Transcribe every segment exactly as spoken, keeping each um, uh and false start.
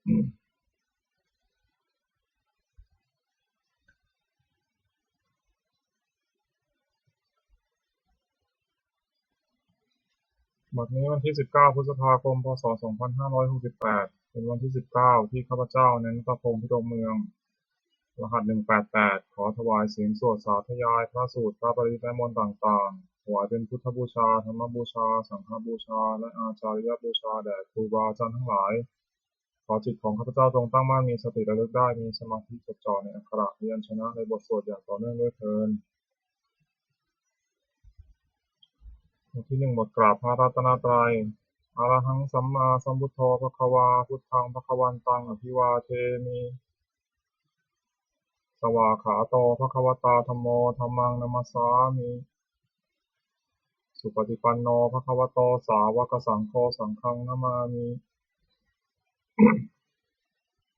บัดนี้วันที่ สิบเก้า พฤษภาคม พ.ศ. สองพันห้าร้อยหกสิบแปด เป็นวันที่ สิบเก้า ที่ข้าพเจ้า นายณัฐพงษ์ พิรมเมือง รหัส หนึ่งแปดแปด ขอถวายเสียงสวดสาธยายพระสูตร พระปริตร และมนต์ต่างๆ ถวายเป็นพุทธบูชา ธรรมบูชา สังฆบูชา และอาจาริยบูชาแด่ครูบาอาจารย์ทั้งหลาย ขอจิตของข้าพเจ้าจงตั้งมั่น มีสติระลึกได้ มีสมาธิจดจ่อในอักขระพยัญชนะในบทสวดอย่างต่อเนื่องด้วยเทอญ บทที่หนึ่ง บทกราบพระรัตนตรัย Arahaṃ sammāsambuddho bhagavā, buddhaṃ bhagavantaṃ abhivādemi. Svākkhāto bhagavatā dhammo, dhammaṃ namassāmi. Supaṭipanno bhagavato sāvakasaṅgho, saṅghaṃ namāmi.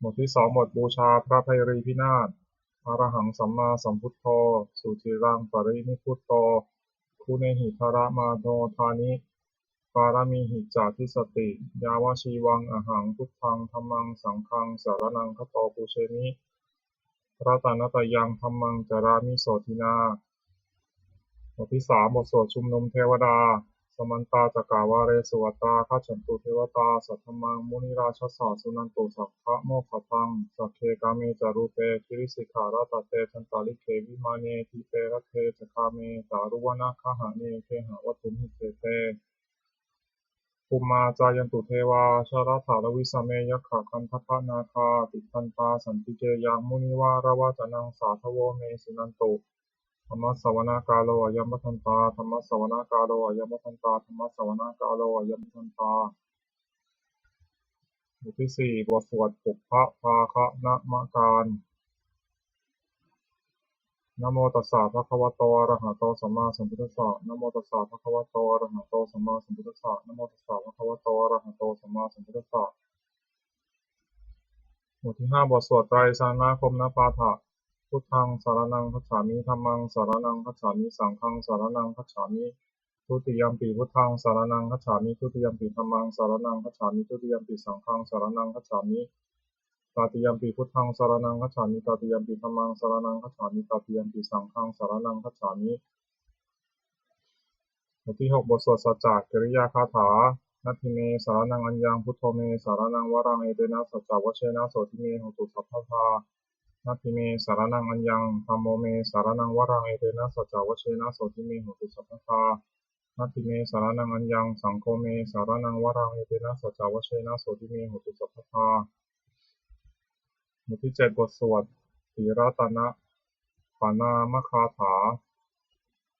บทที่สอง บทบูชาพระไพรีพินาศ Arahaṃ sammāsambuddho suciraṃ parinibbuto, guṇehi dharamāno dāni pāramīhi ca dissati. Yāvajīvaṃ ahaṃ buddhaṃ dhammaṃ saṅghaṃ saraṇaṃ gato, pūjemi ratanattayaṃ dhammaṃ carāmi sotthinā. บทที่สาม บทสวดชุมนุมเทวดา Samantā cakkavāḷesu atrāgacchantu devatā, saddhammaṃ munirājassa suṇantu saggamokkhadaṃ. Sagge kāme ca rūpe girisikharataṭe cantalikkhe vimāne, dīpe raṭṭhe ca gāme taruvanagahane gehavatthumhi khette, bhummā cāyantu devā jalathalavisame yakkhagandhabbanāgā, tiṭṭhantā santike yaṃ munivaravacanaṃ sādhavo me suṇantu. Dhammassavanakālo ayambhadantā. Dhammassavanakālo ayambhadantā. Dhammassavanakālo ayambhadantā. บทที่สี่ บทสวดปุพพภาคนมการ Namo tassa bhagavato arahato sammāsambuddhassa. Namo tassa bhagavato arahato sammāsambuddhassa. Namo tassa bhagavato arahato sammāsambuddhassa. บทที่ห้า บทสวดไตรสรณคมนปาฐะ Buddhaṃ saraṇaṃ gacchāmi. Dhammaṃ saraṇaṃ gacchāmi. Saṅghaṃ saraṇaṃ gacchāmi. Dutiyampi buddhaṃ saraṇaṃ gacchāmi. Dutiyampi dhammaṃ saraṇaṃ gacchāmi. Dutiyampi saṅghaṃ saraṇaṃ gacchāmi. Tatiyampi buddhaṃ saraṇaṃ gacchāmi. Tatiyampi dhammaṃ saraṇaṃ gacchāmi. Tatiyampi saṅghaṃ saraṇaṃ gacchāmi. บทที่หก บทสวดสัจจกิริยาคาถา Natthi me saraṇaṃ aññaṃ, buddho me saraṇaṃ varaṃ, etena saccavajjena sotthi me hotu sabbadā. Natthi me saraṇaṃ aññaṃ, dhammo me saraṇaṃ varaṃ, etena saccavajjena sotthi me hotu sabbadā. Natthi me saraṇaṃ aññaṃ, saṅgho me saraṇaṃ varaṃ, etena saccavajjena sotthi me hotu sabbadā. บทที่เจ็ด บทสวดติรัตนปณามคาถา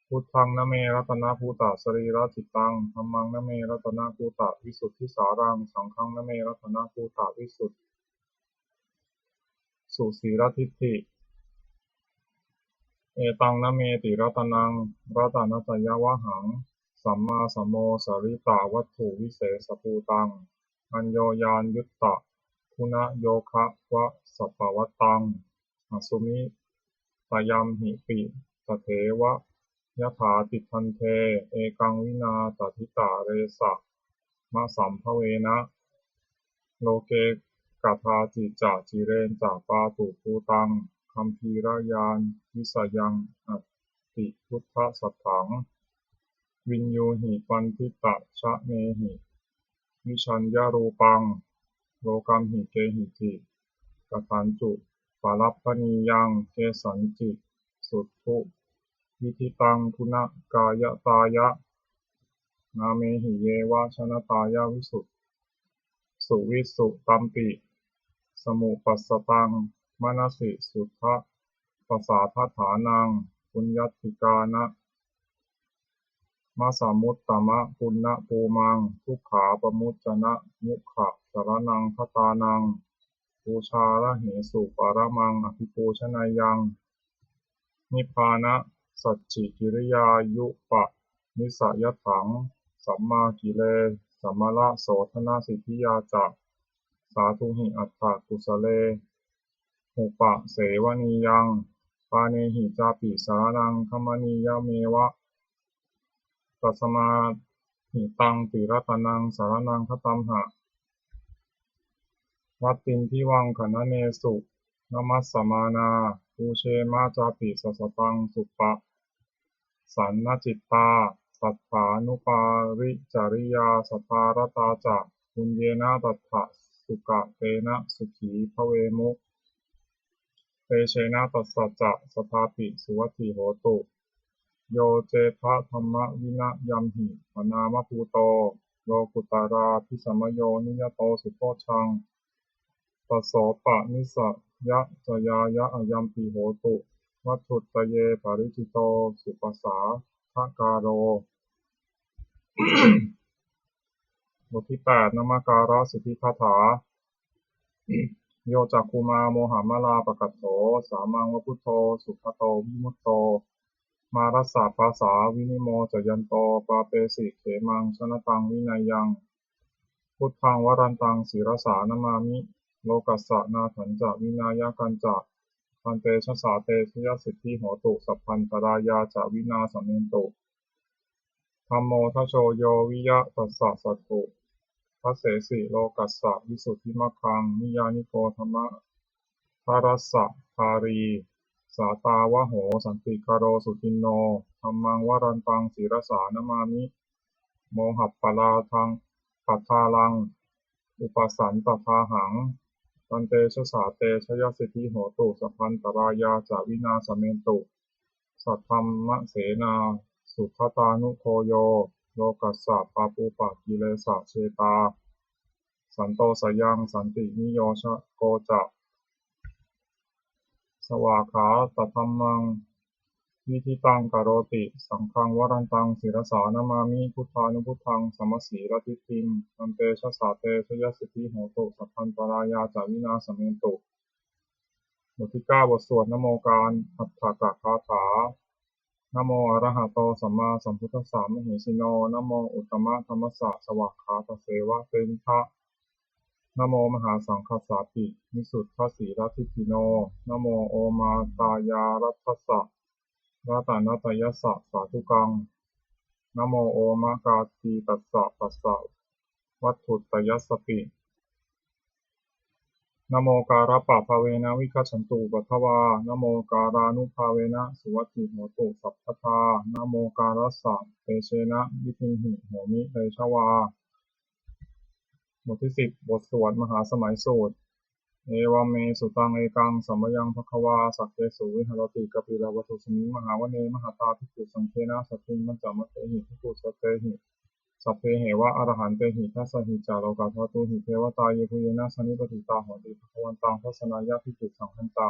Buddhaṃ name ratanabhūtasarīracittaṃ, dhammaṃ name ratanabhūtavisuddhisāraṃ, saṅghaṃ name ratanabhūtavisuddhi susīladiṭṭhi. Etaṃ name tiratanaṃ ratanattayavhaṃ, sammāsamosalitvā vatthuvisesabhūtaṃ, aññoññaññuttaguṇayogavasapavattaṃ. Asmiṃ tayamhipi tatheva yathā tiṭṭhante ekaṃ vinā tatthitaresamabhāvena, loke kadāci ca cireñca pātubhūtaṃ gambhīraññāṇavisayaṃ atibuddhasatthaṃ, viññūhi paṇḍitajanehi vijaññarūpaṃ, lokamhi kehici katañcu palabhanīyaṃ, kesañci suṭṭhu vidiṭṭhaṃ guṇakāyatāya, nāmehi yeva janatāya visu suvisu tampi samupassapaṃ, manasi suddhapasādaṭṭhānaṃ, puññatthikāna masamuttamapuññabhūmaṃ, dukkhāpamuccanamukhasaraṇaṃ gatānaṃ, pūjārahesu paramaṃ abhipūjaneyyaṃ, nibbānasacchikiriyāyupanissayatthaṃ, sammākile samalāsodhanasiddhiyā ca, sādhuhi atthakūsale upasevanīyaṃ, pāṇehi cāpi saraṇaṃ gamanīyameva, tasmā hi taṃ tiratanaṃ saraṇaṃ gatamha. Vattindivaṃ gaṇanesu namassamānā, pūjema cāpi sataṃ suppasannacittā. Satthanupāricariyā sattā ratā ca, puññena tattha sukatena sukhī bhavemu. Tejena tassa ca sattāpi suvatthi hotu. Yo cettha dhammavinayamhi, panāmabhūto lokuttaradhissamayo, niyato subodhaṃ tasopanīsaya cayāya, ayampi hotu vatthuttaye paricito supasādakāro. บทที่แปด นมการสิทธิคาถา Yo cakkhumā mohamalāpakaṭṭho, sāmaṃ va buddho sugato vimutto, mārassa pāsā vinimocayanto, pāpesi khemaṃ janataṃ vineyyaṃ. Buddhaṃ varantaṃ sirasā namāmi, lokassa nāthañca vināyakañca, tantejasā te jayasiddhi hotu, sabbantarāyā ca vināsamentu. Dhammo dhajo yo viya tassa satthu, dassesi lokassa visuddhimaggaṃ, niyyāniko dhammadharassa dhārī, sātāvaho santikaro suciṇṇo. Dhammaṃ varantaṃ sirasā namāmi, mohappadālaṃ uppasantadāhaṃ, tantejasā te jayasiddhi hotu, sabbantarāyā ca vināsamentu. Saddhammasenā sugatānugo yo, lokassa pāpūpakilesajetā, santo sayaṃ santiniyojako ca, svākkhātadhammaṃ viditaṃ karoti. Saṅghaṃ varantaṃ sirasā namāmi, buddhānubuddhaṃ samasīladiṭṭhiṃ, tantejasā te jayasiddhi hotu, sabbantarāyā ca vināsamentu. บทที่เก้า บทสวดนโมการอัฏฐกคาถา Namo arahato sammāsambuddhassa mahesino, namo uttamadhammassa svākkhātasseva tenidha, namo mahāsaṅghassāpi visuddhasīladiṭṭhino, namo omātyāraddhassa ratanattayassa sādhukaṃ, namo omakātītassa tassa vatthuttayassapi, namokārappabhāvena vigacchantu upaddavā, namokārānubhāvena suvatthi hotu sabbadā, namokārassa tejena vidhimhi homi tejavā. บทที่สิบ บทสวดมหาสมัยสูตร Evaṃ me sutaṃ. Ekaṃ samayaṃ bhagavā sakkesu viharati kapilavatthusmiṃ mahāvane mahatā bhikkhusaṅghena saddhiṃ pañcamattehi bhikkhusatehi sabbeheva arahantehi. Dasahi ca lokadhātūhi devatā yebhuyyena sannipatitā honti bhagavantaṃ dassanāya bhikkhusaṅghañca.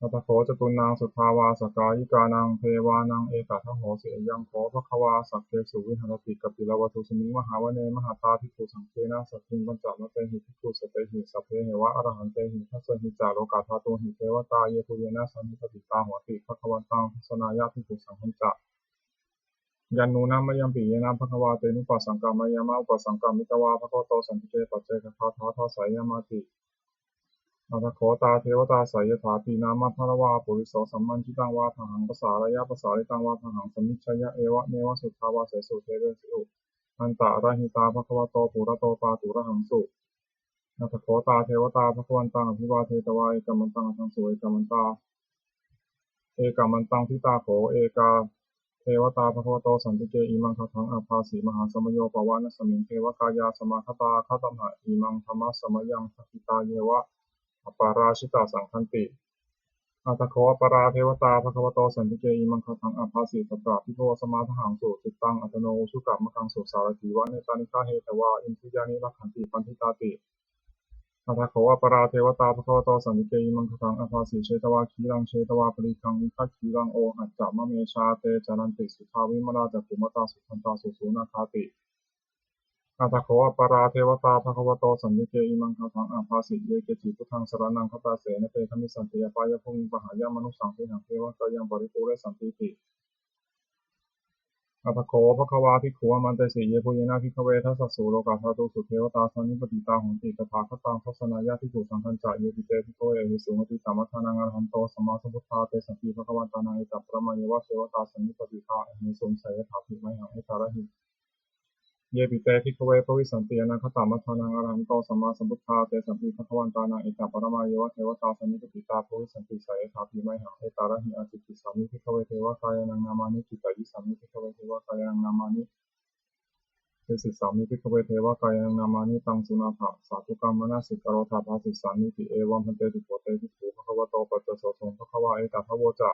Atha kho catunnaṃ suddhāvāsakāyikānaṃ devānaṃ etadahosi: Ayaṃ kho bhagavā sakkesu viharati kapilavatthusmiṃ mahāvane mahatā bhikkhusaṅghena saddhiṃ pañcamattehi bhikkhusatehi sabbeheva arahantehi. Dasahi ca lokadhātūhi devatā yebhuyyena sannipatitā honti bhagavantaṃ dassanāya bhikkhusaṅghañca. Yannūna mayampi yena bhagavā tenupasaṅkameyyāma, upasaṅkamitvā bhagavato santike paccekagāthā bhāseyyāmāti. Atha kho tā devatā seyyathāpi nāma balavā puriso sammiñjitaṃ vā bāhaṃ pasāreyya, pasāritaṃ vā bāhaṃ sammiñjeyya, evameva suddhāvāsesu devesu antarahitā bhagavato purato pāturahaṃsu. Atha kho tā devatā bhagavantaṃ abhivādetvā ekamantaṃ aṭṭhaṃsu. Ekamantaṃ ekamantaṃ ṭhitā kho ekā devatā bhagavato santike imaṃ gāthaṃ abhāsi: Mahāsamayo pavanasmiṃ, devakāyā samāgatā; āgatamha imaṃ dhammasamayaṃ, dakkhitāyeva aparājitasaṅghanti. Atha kho aparā devatā bhagavato santike imaṃ gāthaṃ abhāsi: Tatra bhikkhavo samādahaṃsu, cittaṃ attano ujukamakaṃsu; sārathīva nettāni gahetvā, indriyāni rakkhanti paṇḍitāti. Atha kho aparā devatā bhagavato santike imaṃ gāthaṃ abhāsi: Chetvā khīlaṃ chetvā palighaṃ, indakhīlaṃ ohaccamanejā; te caranti suddhā vimalā, cakkhumatā sudantā susunāgāti. Atha kho aparā devatā bhagavato santike imaṃ gāthaṃ abhāsi: Ye keci buddhaṃ saraṇaṃ gatāse, na te gamissanti apāyabhūmiṃ; pahāya mānusaṃ dehaṃ, devakāyaṃ paripūressantīti. Atha kho bhagavā bhikkhū āmantesi: Yebhuyyena bhikkhave dasasu lokadhātūsu devatā sannipatitā honti tathāgataṃ dassanāya bhikkhusaṅghañca. Yepi te bhikkhave ahesuṃ atītamaddhānaṃ arahanto sammāsambuddhā, tesampi bhagavantānaṃ etaparamāyeva devatā sannipatitā ahesuṃ, seyyathāpi mayhaṃ etarahi. Yepi te bhikkhave bhavissanti anāgatamaddhānaṃ arahanto sammāsambuddhā, tesampi bhagavantānaṃ etaparamāyeva devatā sannipatitā bhavissanti, seyyathāpi mayhaṃ etarahi. Ācikkhissāmi bhikkhave devakāyānaṃ nāmāni, kittayissāmi bhikkhave devakāyānaṃ nāmāni, desissāmi bhikkhave devakāyānaṃ nāmāni. Taṃ suṇātha sādhukaṃ manasikarotha bhāsissāmīti. Evaṃ bhanteti kho te bhikkhū bhagavato paccassosuṃ. Bhagavā etadavoca: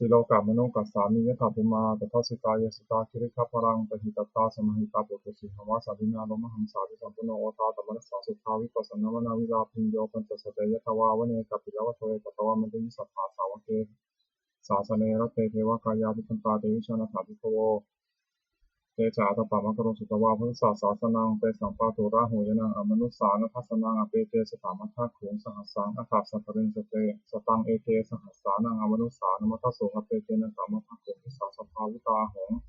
Silokamanukassāmi, yattha bhummā tadassitā; ye sitā girigabbharaṃ, pahitattā samāhitā. Puthū sīhāva sallīnā, lomahaṃsābhisambhuno; odātamanasā suddhā, vippasannamanāvilā. Bhiyyo pañcasate ñatvā, vane kāpilavatthave; tato āmantayi satthā, sāvake sāsane rate. Devakāyā abhikkantā, te vijānātha bhikkhavo. Te ca ātappamakaruṃ, sutvā buddhassa sāsanaṃ. Tesampāturahu ñāṇaṃ, amanussāna dassanaṃ; appeke satamaddakkhuṃ, sahassaṃ atha sattariṃ. Sate sataṃ eke sahassānaṃ, amanussānamaddasuṃ; appekenantamaddakkhuṃ, disā sabbā phuṭā ahuṃ.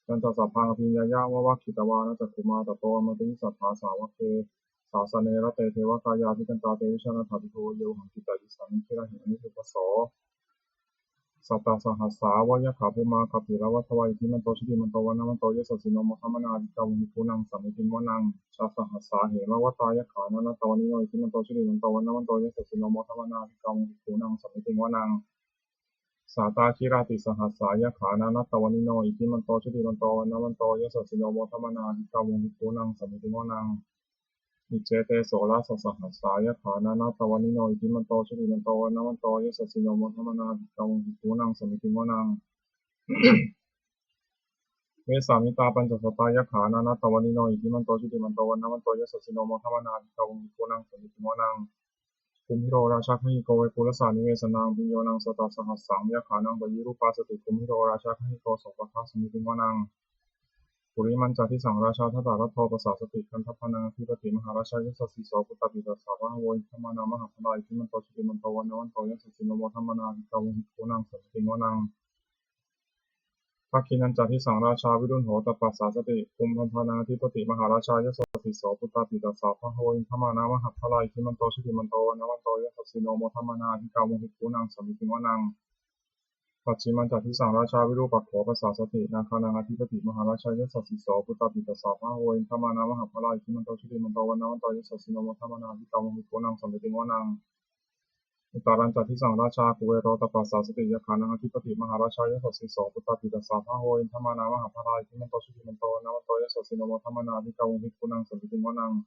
Tañca sabbaṃ abhiññāya, vavakkhitvāna cakkhumā; tato āmantayi satthā, sāvake sāsane rate. Devakāyā abhikkantā, te vijānātha bhikkhavo; ye vohaṃ kittayissāmi, girāhi anupubbaso. Sattasahassā va yakkhā, bhummā kāpilavatthavā; iddhimanto jutimanto, vaṇṇavanto yasassino; modamānā abhikkāmuṃ, bhikkhūnaṃ samitiṃ vanaṃ. Chasahassā hemavatā, yakkhā nānattavaṇṇino; iddhimanto jutimanto, vaṇṇavanto yasassino; modamānā abhikkāmuṃ, bhikkhūnaṃ samitiṃ vanaṃ. Sātāgirā tisahassā, yakkhā nānattavaṇṇino; iddhimanto jutimanto, vaṇṇavanto yasassino; modamānā abhikkāmuṃ, bhikkhūnaṃ samitiṃ vanaṃ. Iccete soḷasasahassā, yakkhā nānattavaṇṇino; iddhimanto jutimanto, vaṇṇavanto yasassino; modamānā abhikkāmuṃ, bhikkhūnaṃ samitiṃ vanaṃ. Vessāmittā pañcasatā, yakkhā nānattavaṇṇino; iddhimanto jutimanto, vaṇṇavanto yasassino; modamānā abhikkāmuṃ, bhikkhūnaṃ samitiṃ vanaṃ. Kumbhīro rājagahiko, vepullassa nivesanaṃ; bhiyyo naṃ satasahassaṃ, yakkhānaṃ payirupāsati; kumbhīro rājagahiko, sopāga samitiṃ vanaṃ. Purimañca disaṃ rājā, dhataraṭṭho pasāsati; gandhabbānaṃ ādhipati, mahārājā yasassi so. Puttāpi tassa bahavo, indanāmā mahabbalā; iddhimanto jutimanto, vaṇṇavanto yasassino; modamānā abhikkāmuṃ, bhikkhūnaṃ samitiṃ vanaṃ. Dakkhiṇañca disaṃ rājā, virūḷho tappasāsati; kumbhaṇḍānaṃ ādhipati, mahārājā yasassi so. Puttāpi tassa bahavo, indanāmā mahabbalā; iddhimanto jutimanto, vaṇṇavanto yasassino; modamānā abhikkāmuṃ, bhikkhūnaṃ samitiṃ vanaṃ. Pacchimañca disaṃ rājā, virūpakkho pasāsati; nāgānaṃ ādhipati, mahārājā yasassi so. Puttāpi tassa bahavo, indanāmā mahabbalā; iddhimanto jutimanto, vaṇṇavanto yasassino; modamānā abhikkāmuṃ, bhikkhūnaṃ samitiṃ vanaṃ. Uttarañca disaṃ rājā, kuvero tappasāsati; yakkhānaṃ ādhipati, mahārājā yasassi so. Puttāpi tassa bahavo, indanāmā mahabbalā; iddhimanto jutimanto, vaṇṇavanto yasassino; modamānā abhikkāmuṃ, bhikkhūnaṃ samitiṃ vanaṃ.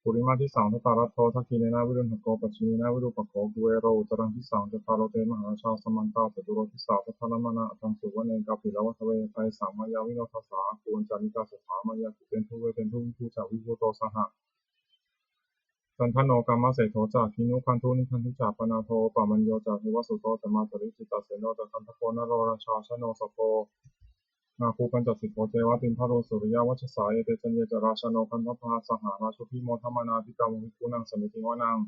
Purimadisaṃ dhataraṭṭho, dakkhiṇena virūḷhako; pacchimena virūpakkho, kuvero uttaraṃ disaṃ. Cattāro te mahārājā, samantā caturo disā; daddallamānā aṭṭhaṃsu, vane kāpilavatthavē. Hadasaṃ mayāvino dāsā, āgū vañcanikā saṭhā; māyā kuṭeṇḍu veṭeṇḍu, viṭū ca viṭuṭo saha. Candano kāmaseṭṭho ca, kinnughaṇḍu nighaṇḍu ca; panādo opamañño ca, devasūto ca mātali; cittaseno ca gandhabbo, naḷorājā janosabho. Āgū pañcasikho ceva, timbarū suriyavacchasā; ete caññe ca rājāno, gandhabbā saha rājubhi; modamānā abhikkāmuṃ, bhikkhūnaṃ samitiṃ vanaṃ.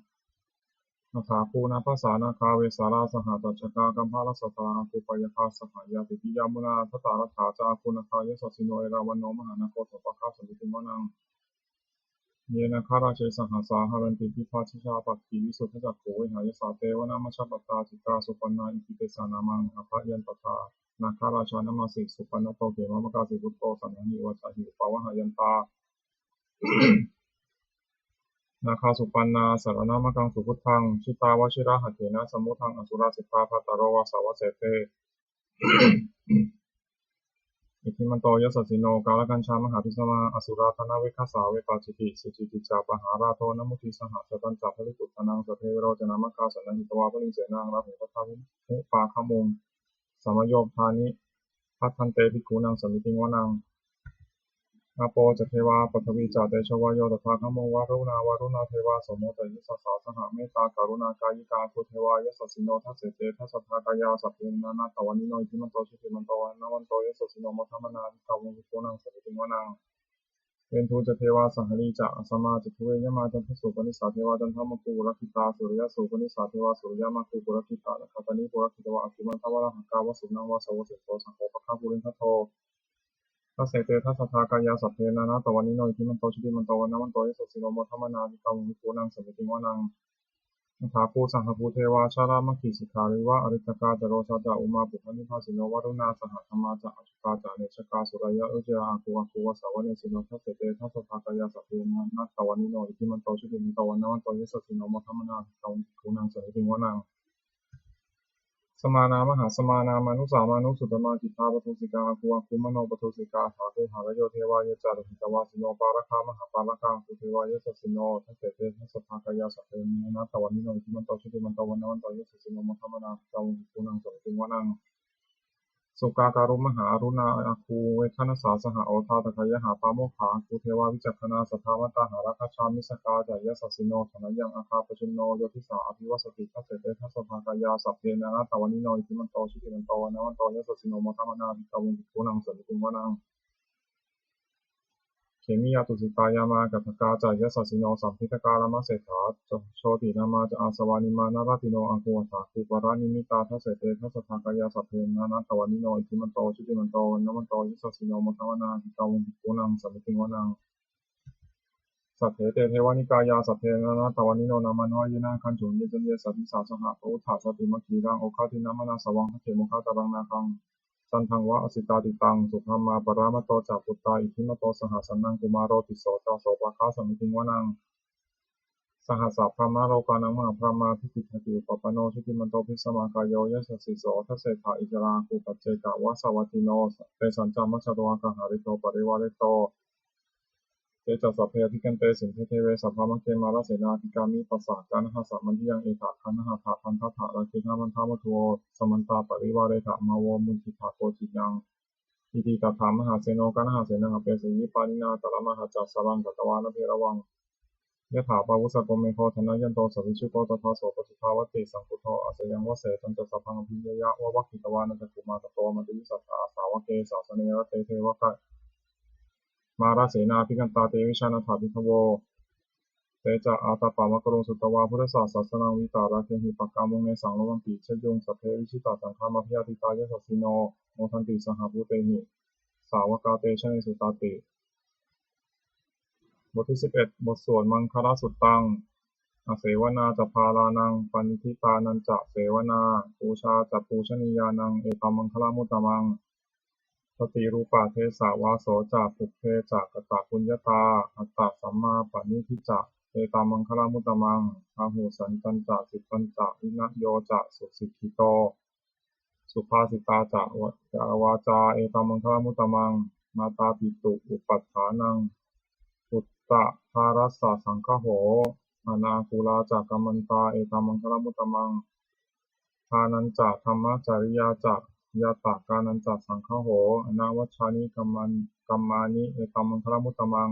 Athāgū nābhasā nāgā, vesālā sahatacchakā; kambalassatarā āgū, pāyāgā saha ñātibhi. Yāmunā dhataraṭṭhā ca, āgū nāgā yasassino; erāvaṇo mahānāgo, sopāga samitiṃ vanaṃ. Ye nāgarāje sahasā, haranti dibbā dijā pakkhi; visuddhacakkhū vehāyasā, te vanamajjhapattā; citrā supaṇṇā iti tesa nāmaṃ. Abhayantadā nāgarājānamāsi, supaṇṇato khemamakāsi buddho; saṇhāhi vācāhi upavhayantā, nāgā supaṇṇā saraṇamakaṃsu buddhaṃ. Jitā vajirahatthena, samuddaṃ asurā sitā; bhātaro vāsavassete, iddhimanto yasassino. Kālakañjā mahābhismā, asurā dānaveghasā; vepacitti sucitti ca, pahārādo namucī saha. Satañca baliputtānaṃ, sabbe verocanāmakā; sannayhitvā baliṃ senaṃ, rāhubhaddamupālīṃ. Samayodāni bhaddante, bhikkhūnaṃ samitiṃ vanaṃ. Āpo ca devā paṭhavī ca, tejo vāyo tadāgamuṃ; varuṇā vāruṇā devā, somo ca yasasā saha. Mettākaruṇākāyikā, āgū devā yasassino; dasete dasadhā kāyā, sabbe nānattavaṇṇino; iddhimanto jutimanto, vaṇṇavanto yasassino; modamānā abhikkāmuṃ, bhikkhūnaṃ samitiṃ vanaṃ. Veṇḍū ca devā sahalī ca, asamā ca duve yamā; candassūpanisā devā, candamāgū purakkhitā. Suriyassūpanisā devā, suriyamāgū purakkhitā; nakkhattāni purakkhitvā, āgū mandavalāhakā. Vasūnaṃ vāsavo seṭṭho, sakkopāga purindado; dasete dasadhā kāyā, sabbe nānattavaṇṇino; iddhimanto jutimanto, vaṇṇavanto yasassino; modamānā abhikkāmuṃ, bhikkhūnaṃ samitiṃ vanaṃ. Athāgū sahabhū devā jalamaggisikhāriva, ariṭṭhakā ca rojā ca umāpupphanibhāsino, varuṇā sahadhammā ca accutā ca anejakā, sūleyyarucirā āgū āgū vāsavanesino. Dasete dasadhā kāyā sabbe nānattavaṇṇino, iddhimanto jutimanto vaṇṇavanto yasassino, modamānā abhikkāmuṃ bhikkhūnaṃ samitiṃ vanaṃ. Samānā mahāsamānā mānusā mānusuttamā, khiḍḍāpadosikā āgū āgū manopadosikā, athāgū harayo devā ye ca lohitavāsino, pāragā mahāpāragā āgū devā yasassino. Dasete dasadhā kāyā sabbe nānattavaṇṇino, iddhimanto jutimanto vaṇṇavanto yasassino, modamānā abhikkāmuṃ bhikkhūnaṃ samitiṃ vanaṃ. Sukkā karumhā aruṇā āgū veghanasā saha, odātagayhā pāmokkhā āgū devā vicakkhaṇā, sadāmattā hāragajā missakā ca yasassino, thanayaṃ āga pajjunno yo disā abhivassati. Dasete dasadhā kāyā sabbe nānattavaṇṇino, iddhimanto jutimanto vaṇṇavanto yasassino, modamānā abhikkāmuṃ bhikkhūnaṃ samitiṃ vanaṃ. Khemiyā tusitā yāmā kaṭṭhakā ca yasassino, lambitakā lāmaseṭṭhā jotināmā ca āsavā, nimmānaratino āgū athāgū paranimmitā. Dasete dasadhā kāyā sabbe nānattavaṇṇino, iddhimanto jutimanto vaṇṇavanto yasassino, modamānā abhikkāmuṃ bhikkhūnaṃ samitiṃ vanaṃ. Saṭṭhete devanikāyā sabbe nānattavaṇṇino, nāmanvayena āgañchuṃ ye caññe sadisā saha. Pavutthajātimakkhīlaṃ oghatiṇṇamanāsavaṃ, dakkhemoghataraṃ nāgaṃ candaṃva asitātitaṃ. Subrahmā paramatto ca puttā iddhimato saha, sanaṅkumāro tisso ca sopāga samitiṃ vanaṃ. Sahassabrahmalokānaṃ mahābrahmābhitiṭṭhati, upapanno jutimanto bhismākāyo yasassi so. Dasettha issarā āgū paccekavasavattino, tesañca majjhato āga hārito parivārito. Te ca sabbe abhikkante sinde deve sabrahmake, mārasenā abhikkāmi passa kaṇhassa mandiyaṃ. Etha gaṇhatha bandhatha rakkhettha bandhamatthu vo, samantā parivāretha mā vo muñcittha koci naṃ. Iti tattha mahāseno kaṇhasenaṃ apesayi, pāṇinā talamāhacca saraṃ katvāna bheravaṃ. Yathā pāvussako megho thanayanto savijjuko, tadā so paccudāvatti saṅkuddho asayaṃvase. Tañca sabbaṃ abhiññāya vavakkhitvāna cakkhumā, tato āmantayi satthā sāvake sāsane rate. Devakā mārasenā abhikkantā te vijānātha bhikkhavo. Te ca ātappamakaruṃ sutvā buddhassa sāsanaṃ, vītarāgehi pakkāmuṃ nesaṃ lomampi iñjayuṃ. Sabbe vijitasaṅgāmā bhayātītā yasassino, modanti saha bhūtehi sāvakā te janesutāti. บทที่สิบเอ็ด บทสวดมังคลสุตตัง Asevanā ca bālānaṃ paṇḍitānañca sevanā, pūjā ca pūjanīyānaṃ etammaṅgalamuttamaṃ. Paṭirūpadesavāso ca pubbe ca katapuññatā, attasammāpaṇidhi ca etammaṅgalamuttamaṃ. Bāhusaccañca sippañca vinayo ca susikkhito, subhāsitā ca vācā etammaṅgalamuttamaṃ. Mātāpituupaṭṭhānaṃ puttadārassa saṅgaho, anākulā ca kammantā etammaṅgalamuttamaṃ. Dānañca dhammacariyā ca ñātakānañca saṅgaho, anavajjāni kamman- kammāni etammaṅgalamuttamaṃ.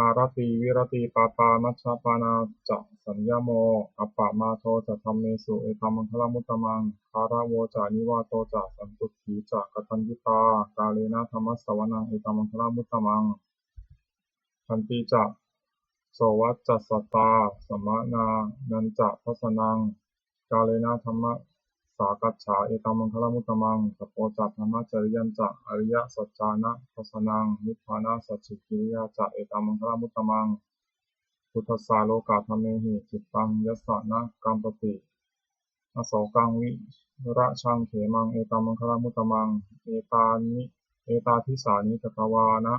Āratī viratī pāpā majjapānā ca saññamo, appamādo ca dhammesu etammaṅgalamuttamaṃ. Gāravo ca nivāto ca santuṭṭhī ca kataññutā, kālena dhammassavanaṃ etammaṅgalamuttamaṃ. Khantī ca sovacassatā samaṇānañca dassanaṃ, kālena dhammasākacchā etammaṅgalamuttamaṃ. Tapo ca brahmacariyañca ariyasaccāna dassanaṃ, nibbānasacchikiriyā ca etammaṅgalamuttamaṃ. Phuṭṭhassa lokadhammehi cittaṃ yassa na kampati, asokaṃ virajaṃ khemaṃ etammaṅgalamuttamaṃ. Etāni, etādisāni katvāna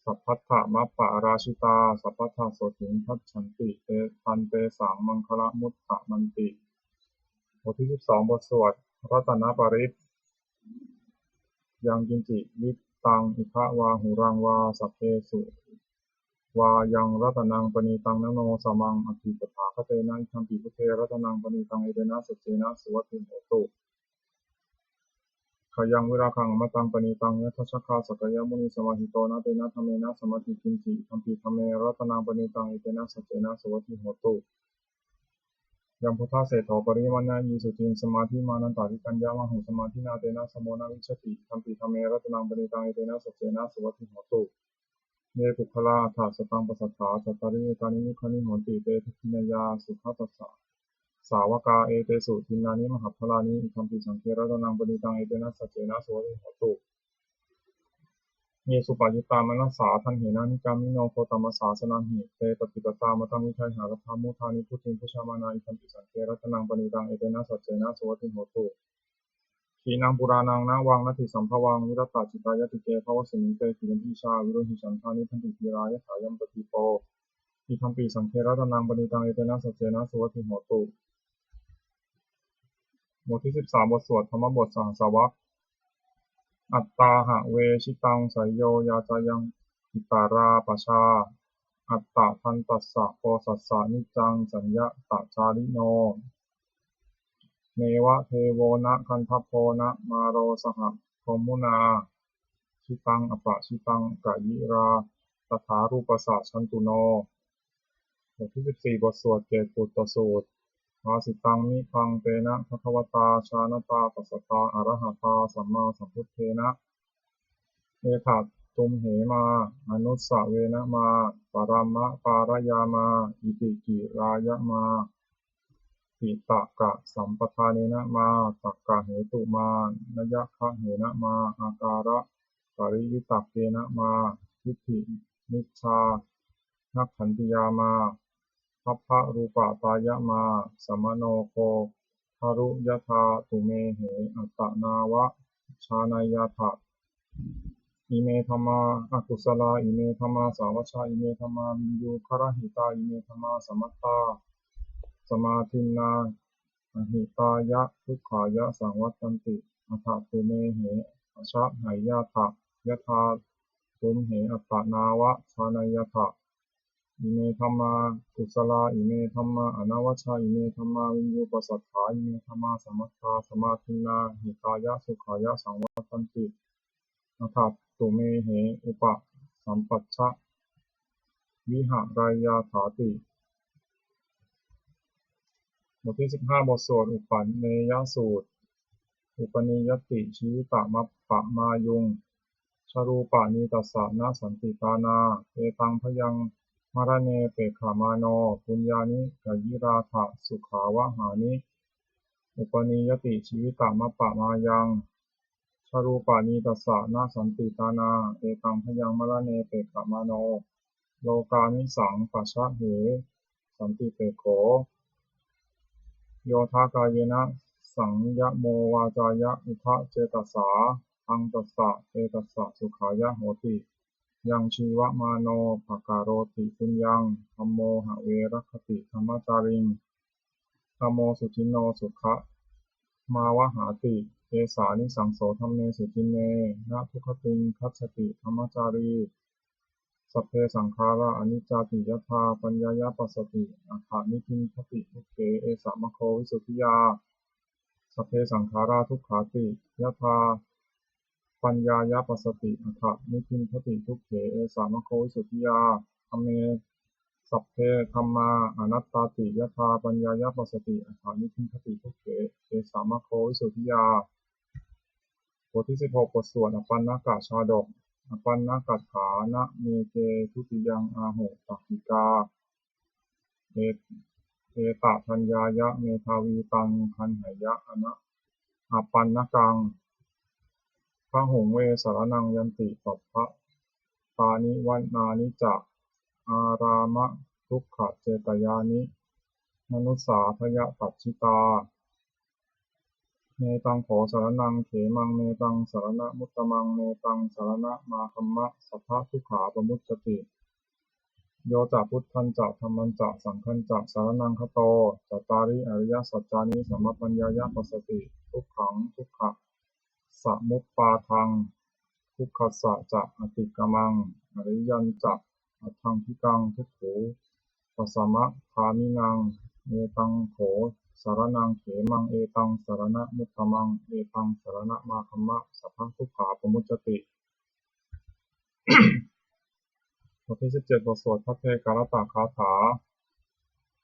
sabbatthamaparājitā, sabbattha sotthiṃ gacchanti, te, tantesaṃ maṅgalamuttamanti. บทที่สิบสอง บทสวดรัตนปริตร Yaṅkiñci vittaṃ idha vā huraṃ vā, saggesu vā yaṃ ratanaṃ paṇītaṃ, na no samaṃ atthi tathāgatena, idampi buddhe ratanaṃ paṇītaṃ, etena saccena suvatthi hotu. Khayaṃ virāgaṃ amataṃ paṇītaṃ, yadajjhagā sakyamunī samāhito, na tena dhammena samatthi kiñci, idampi dhamme ratanaṃ paṇītaṃ, etena saccena suvatthi hotu. Yaṃ buddhaseṭṭho parivaṇṇayī suciṃ, samādhimānantarikaññamāhu, samādhinā tena samo na vijjati, idampi dhamme ratanaṃ paṇītaṃ, etena saccena suvatthi hotu. Ye puggalā aṭṭha sataṃ pasatthā, cattāri etāni yugāni honti, te dakkhiṇeyyā sugatassa sāvakā, etesu dinnāni mahapphalāni, idampi saṅghe ratanaṃ paṇītaṃ, etena saccena suvatthi hotu. Ye suppayuttā manasā daḷhena nikkāmino gotamasāsanamhi, te pattipattā mataṃ vidhāya laddhā mudhā nibbutiṃ bhañjamānā, idaṃ pi saṅghe ratanaṃ paṇītaṃ, etena saccena suvatthi hotu. Khīṇaṃ purāṇaṃ navaṃ natthi sambhavaṃ, virattacittāyatike bhavasmiṃ, te khīṇabījā avirūḷhichandā, nibbanti dhīrā yathāyampadīpo, idaṃ pi saṅghe ratanaṃ paṇītaṃ, etena saccena suvatthi hotu. บทที่สิบสาม บทสวดธรรมบทสหัสสวรรค Attāhave jitaṃ seyyo yācāya itarā pajā, attadantassa posassa niccaṃ saññatacārino. Neva devo na gandhabbo na māro saha brahmunā, jitaṃ apajitaṃ kayirā tathārūpassa jantuno. บทที่สิบสี่ บทสวดเกตปุตตสูตร Bhāsitaṃ me bhantena bhagavatā jānatā passatā arahatā sammāsambuddhena, etha tumhe mā anussavena mā paramapārayāmā, iti girāya mā piṭakasampadanena mā takkahetu mā nayagahena mā ākāraparivitakkena mā diṭṭhimicchānakkhattiyā mā pabbarūpatāya mā samāno kho khalu yathā tumhe attanāva jānayyatha. Ime dhammā akusalā, ime dhammā sāvajjā, ime dhammā viññugarahitā, ime dhammā samattā samādinnā ahitāya dukkhāya saṃvattanti. Atha tumhe ajahāyatha yathā tumhe attanāva jānayyatha. Ime dhammā kusalā, ime dhammā anavajjā, ime dhammā viññuppasatthā, ime dhammā samattā samādinnā hitāya sukhāya saṃvattanti. Atha tumhe upasampajja vihārayyāthāti. บทที่สิบห้า บทสวดอุปปะเนยสูตร Upaniyyati jīvitamappamāyuṃ, jarūpanītassa na santi tāṇā, etaṃ bhayaṃ maraṇe pekkhamāno, puññāni kayirātha sukhāvahāni. Upaniyyati jīvitamappamāyaṃ, jarūpanītassa na santi tāṇā, etaṃ bhayaṃ maraṇe pekkhamāno, lokāmisaṃ pajahhe santipekkho. Yo dha kāyena saṃyamo vācāya uda cetasā, taṃ tassa etassa sukhāya hoti. Yaṃ jīvamāno pakaroti puññaṃ, dhammo have rakkhati dhammacāriṃ, dhammo suciṇṇo sukhamāvahāti. Esānisaṃso dhammesu, ciṇṇe na dugatiṃ gacchati dhammacārī. Sabbe saṅkhārā aniccāti, yadā paññāya passati, atha nibbindati dukkhe, esa maggo visuddhiyā. Sabbe saṅkhārā dukkhāti, yadā paññāya passati, atha nibbindati dukkhe, esa maggo visuddhiyā. Dhamme, sabbe dhammā anattāti, yadā paññāya passati, atha nibbindati dukkhe, esa maggo visuddhiyā. บทที่สิบหก บทสวดอปัณณกชาดก Apaṇṇagāthā. Nameke dutiyaṃ āhu pakkikā, e- etapaññāya medhāvī, taṃ gaṇheyya apaṇṇakaṃ. Bahuṃ ve saraṇaṃ yanti, sabbatāni vanāni ca, ārāmadukkhacetāni, manussā bhayapajjitā. Netaṃ kho saraṇaṃ khemaṃ, netaṃ saraṇamuttamaṃ, netaṃ saraṇamāgamma, sabbadukkhā pamuccati. Yo ca buddhañca dhammañca saṅghañca saraṇaṃ gato, cattāri ariyasaccāni samappaññāya passati. Dukkhaṃ dukkhasamuppādaṃ, dukkhassa ca atikkamaṃ, ariyañca aṭṭhaṅgikaṃ dukkhupasamagāminaṃ. Etaṃ kho saraṇaṃ khemaṃ, etaṃ saraṇamuttamaṃ, etaṃ saraṇamāgamma, sabbadukkhā pamuccati. บทที่สิบเจ็ด บทสวดภัทเทกรัตตคาถา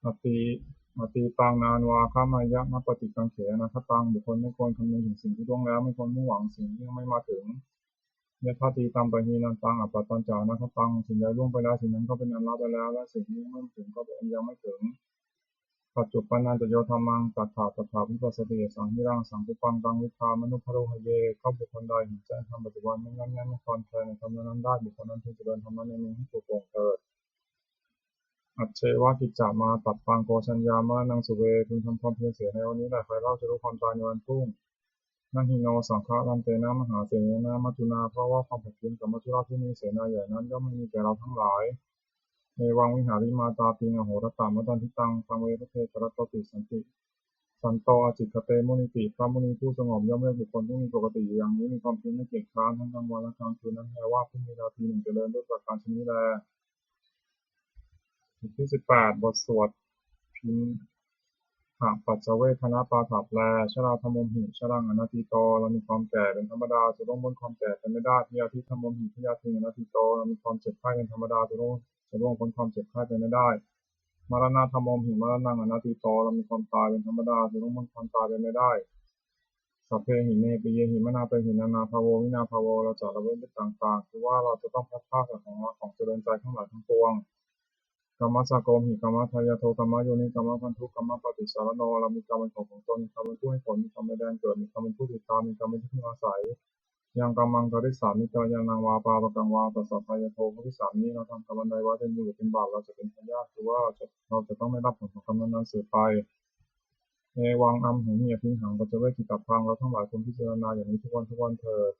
Ati- atītaṃ nānvāgameyya nappaṭikaṅkhe anāgataṃ. บุคคลไม่ควรคำนึงถึงสิ่งที่ล่วงแล้ว ไม่ควรมุ่งหวังสิ่งที่ยังไม่มาถึง Yadatītaṃ pahīnantaṃ appattañca anāgataṃ. สิ่งใดล่วงไปแล้ว สิ่งนั้นก็เป็นอันละไปแล้ว และสิ่งที่ยังไม่มาถึงก็เป็นอันยังไม่ถึง Paccuppannañca yo dhammaṃ tattha tattha vipassati, asaṃhiraṃ asaṅkuppaṃ taṃ viddhā manubrūhaye. ก็บุคคลใดเห็นแจ้งธรรมปัจจุบัน ไม่ง่อนแง่นไม่คลอนแคลนในธรรมนั้นๆได้ บุคคลนั้นพึงเจริญธรรมะในเมืองให้ปลุกโปร่งเถิด Ajjeva kiccamātappaṃ ko jaññā maraṇaṃ suve. พึงทำความเพียรเสียในวันนี้แหละ ใครเล่าจะรู้ความตายในวันพรุ่ง Na hi no saṅgarantena mahāsenena maccunā. เพราะว่าความผัดเพี้ยนกับมัจจุราชผู้มีเสนาใหญ่นั้น ย่อมไม่มีแก่เราทั้งหลาย Evaṃ vihārimātāpiṃ ahorattamatanditaṃ, taṃ ve bhaddekarattoti santi, santo ācikkhate munīti. พระมุนีผู้สงบย่อมเรียกบุคคลผู้มีปกติอยู่อย่างนี้ มีความเพียรไม่เกียจคร้านทั้งกลางวันและกลางคืนนั้นแล ว่าผู้มีราตรีหนึ่งเจริญด้วยประการชนนี้แล บทที่สิบแปด บทสวดพิณหปัจจเวกขณปาฐะแปล Jarādhammomhi jaraṃ anatīto. เรามีความแก่เป็นธรรมดา จะล่วงพ้นความแก่ไปไม่ได้ Byādhidhammomhi byādhiṃ anatīto. เรามีความเจ็บไข้เป็นธรรมดา จะล่วง จะล่วงพ้นความเจ็บไข้ไปไม่ได้ Maraṇadhammomhi maraṇaṃ anatīto. เรามีความตายเป็นธรรมดา จะล่วงพ้นความตายไปไม่ได้ Sabbehi me piyehi manāpehi nānābhāvo vinābhāvo. เราจะละเว้นด้วยต่างๆ คือว่าเราจะต้องพลัดพรากจากของรักของเจริญใจทั้งหลายทั้งปวง Kammassakomhi kammadāyādo kammayoni kammabandhu kammapaṭisaraṇo. เรามีกรรมเป็นของของตน มีกรรมเป็นผู้ให้ผล มีกรรมเป็นแดนเกิด มีกรรมเป็นผู้ติดตาม มีกรรมเป็นที่พึ่งอาศัย Yaṃ kammaṃ karissāmi kalyāṇaṃ vā pāpakaṃ vā tassa dāyādo bhavissāmi. เราทำกรรมอันใดไว้เป็นบุญหรือเป็นบาป เราจะเป็นทายาท คือว่าเราจะ เราจะต้องได้รับผลของกรรมนั้นๆสืบไป Evaṃ amhehi abhiṇhaṃ paccavekkhitabbā. เราทั้งหลายควรพิจารณาอย่างนี้ทุกวันทุกวันเถิด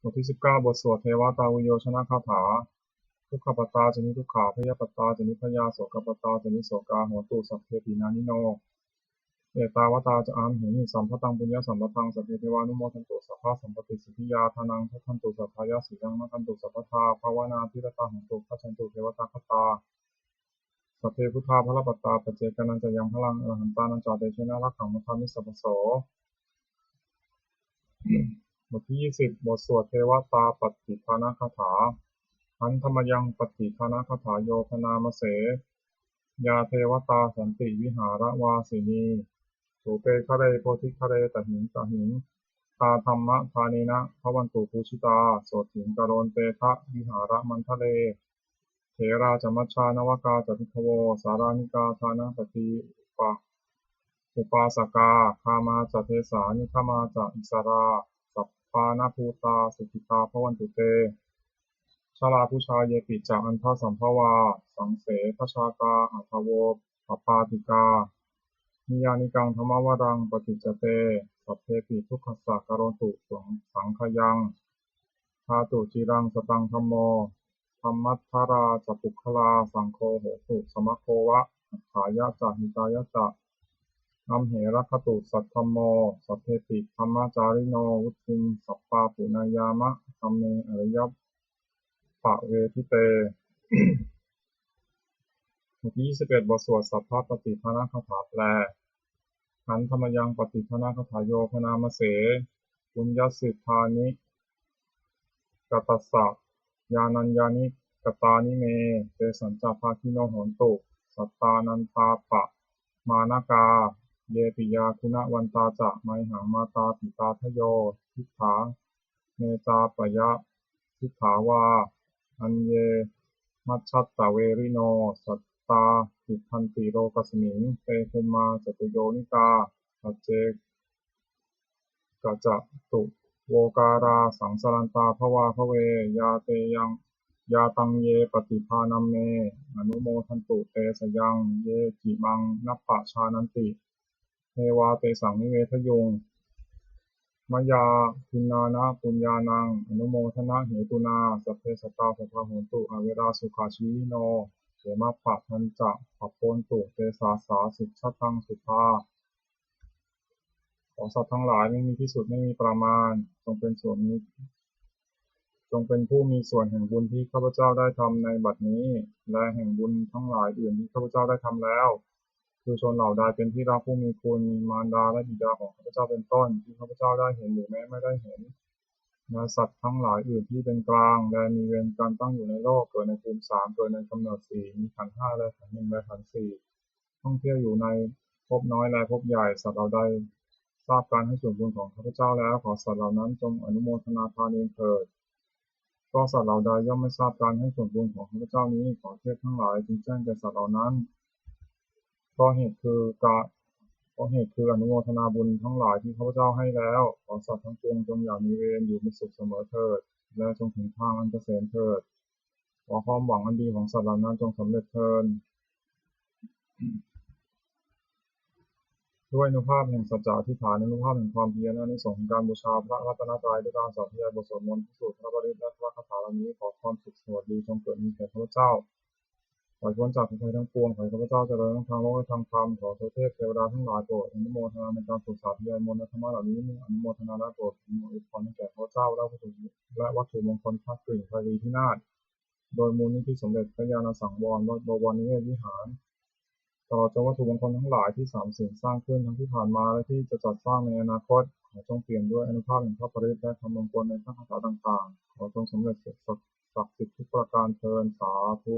บทที่สิบเก้า บทสวดเทวตาวิโยชนคาถา Dukkhappattā ca niddukkhā bhayappattā ca nibbhayā sokappattā ca nissokā hontu sabbepi pāṇino. Ettāvatā ca amhehi sambhataṃ puññasampadaṃ sabbe devānumodantu sabbasampattisiddhiyā. Dānaṃ dadantu saddhāya sīlaṃ rakkhantu sabbadā bhāvanābhiratā hontu gacchantu devatāgatā. สัพเพ buddhā balappattā paccekānañca yaṃ balaṃ arahantānañca tejena rakkhaṃ bandhāmi sabbaso. บทที่ยี่สิบ บทสวดเทวตาปัตติทานคาถา Handa mayaṃ pattidānagāthāyo bhaṇāma se. Yā devatā santi vihāravāsinī, thūpe ghare bodhighare tahiṃ tahiṃ, tā dhammadānena bhavantu pūjitā, sotthiṃ karontedha vihāramaṇḍale. Therā ca majjhā navakā ca bhikkhavo, sārāmikā dānapatī upa upāsakā, gāmā ca desā nigamā ca issarā, sappāṇabhūtā sukhitā bhavantu te. Jalābujā yepi ca aṇḍasambhavā, saṃsedajātā athavopapātikā, niyyānikaṃ dhammavaraṃ paṭicca te, sabbepi dukkhassa karontu saṅkhayaṃ. Ṭhātu ciraṃ sataṃ dhammo, dhammaddharā ca puggalā, saṅgho hotu samaggo va, atthāya ca hitāya ca. Amhe rakkhatu saddhammo, sabbepi dhammacārino, vuḍḍhiṃ sampāpuṇeyyāma, dhamme ariyappavedite. บทที่ยี่สิบเอ็ด บทสวดสัพพปฏิทานคาถาแปล Handa mayaṃ pattidānagāthāyo bhaṇāma se. Puññassidāni katassa yānaññāni katāni me, tesañca bhāgino hontu sattānantāppamāṇakā. Ye piyā guṇavantā ca mayhaṃ mātāpitādayo, diṭṭhā mettāpayadiṭṭhā vā aññe majjhattaverino, sattā tiṭṭhanti lokasmiṃ te bhummā catuyonigā, paccekagātā catuvokārā, saṃsarantā bhavābhave. Yā te yaṃ, yā taṃ ye pattidānamme, anumodantu te sayaṃ. Ye cimaṃ nappajānanti, devā tesaṃ nivedayuṃ. Mayā bhunnāna puññānaṃ, anumodanahetunā, sabbe sattā sadā hontu, averā sukhajīvino. Khemappadañca pabbontu, te sāsā sujjhataṃ sudā. ขอสัตว์ทั้งหลายไม่มีที่สุดไม่มีประมาณ จงเป็นส่วนมี จงเป็นผู้มีส่วนแห่งบุญที่ข้าพเจ้าได้ทำในบัดนี้ และแห่งบุญทั้งหลายอื่นที่ข้าพเจ้าได้ทำแล้ว คือชนเหล่าใดเป็นที่รักผู้มีคุณ มีมารดาและบิดาของข้าพเจ้าเป็นต้น ที่ข้าพเจ้าได้เห็นหรือแม้ไม่ได้เห็น และสัตว์ทั้งหลายอื่นที่เป็นกลาง และมีเวรกันตั้งอยู่ในโลก เกิดในภูมิสาม เกิดในกำเนิดสี่ มีขันธ์ห้า และขันธ์หนึ่ง และขันธ์สี่ ท่องเที่ยวอยู่ในภพน้อยและภพใหญ่ สัตว์เหล่าใดทราบการให้ส่วนบุญของข้าพเจ้าแล้ว ขอสัตว์เหล่านั้นจงอนุโมทนาทานเองเถิด ก็สัตว์เหล่าใดย่อมไม่ทราบการให้ส่วนบุญของข้าพเจ้านี้ ขอเทพทั้งหลายจงแจ้งแก่สัตว์เหล่านั้น เพราะเหตุคือการ เพราะเหตุคืออนุโมทนาบุญทั้งหลายที่ข้าพเจ้าให้แล้ว ขอสัตว์ทั้งปวงจงอย่ามีเวร อยู่เป็นสุขเสมอเถิด และจงถึงทางอันเกษมเถิด ขอความหวังอันดีของสัตว์เหล่านั้นจงสำเร็จเทอญ ด้วยอานุภาพแห่งสัจจะอธิษฐาน อานุภาพแห่งความเพียร อานิสงส์แห่งการบูชาพระรัตนตรัย ด้วยการสาธยายบทสวดมนต์ พระสูตร พระปริตร และพระคาถาเหล่านี้ ขอความสุขสวัสดีจงเกิดมีแก่ข้าพเจ้า ขอให้พ้นจากทุกข์ภัยทั้งปวง ขอให้ข้าพเจ้าเจริญทั้งทางโลกและทางธรรม ขอเทวเทพเทวดาทั้งหลายโปรดอนุโมทนาในการสวดสาธยายมนต์และธรรมะเหล่านี้ เมื่ออนุโมทนาแล้วโปรดอำนวยพรให้แก่ข้าพเจ้า และวัตถุ และวัตถุมงคลพระกริ่งไพรีพินาศ โดยมูลนิธิสมเด็จพระญาณสังวร วัดบวรนิเวศวิหาร ตลอดจนวัตถุมงคลทั้งหลายที่สามเณรสร้างขึ้นทั้งที่ผ่านมาและที่จะจัดสร้างในอนาคต ขอจงเปี่ยมด้วยอานุภาพแห่งพระปริตรและคำมงคลในพระคาถาต่างๆ ขอจงสำเร็จศักดิ์สิทธิ์ทุกประการเทอญ สาธุ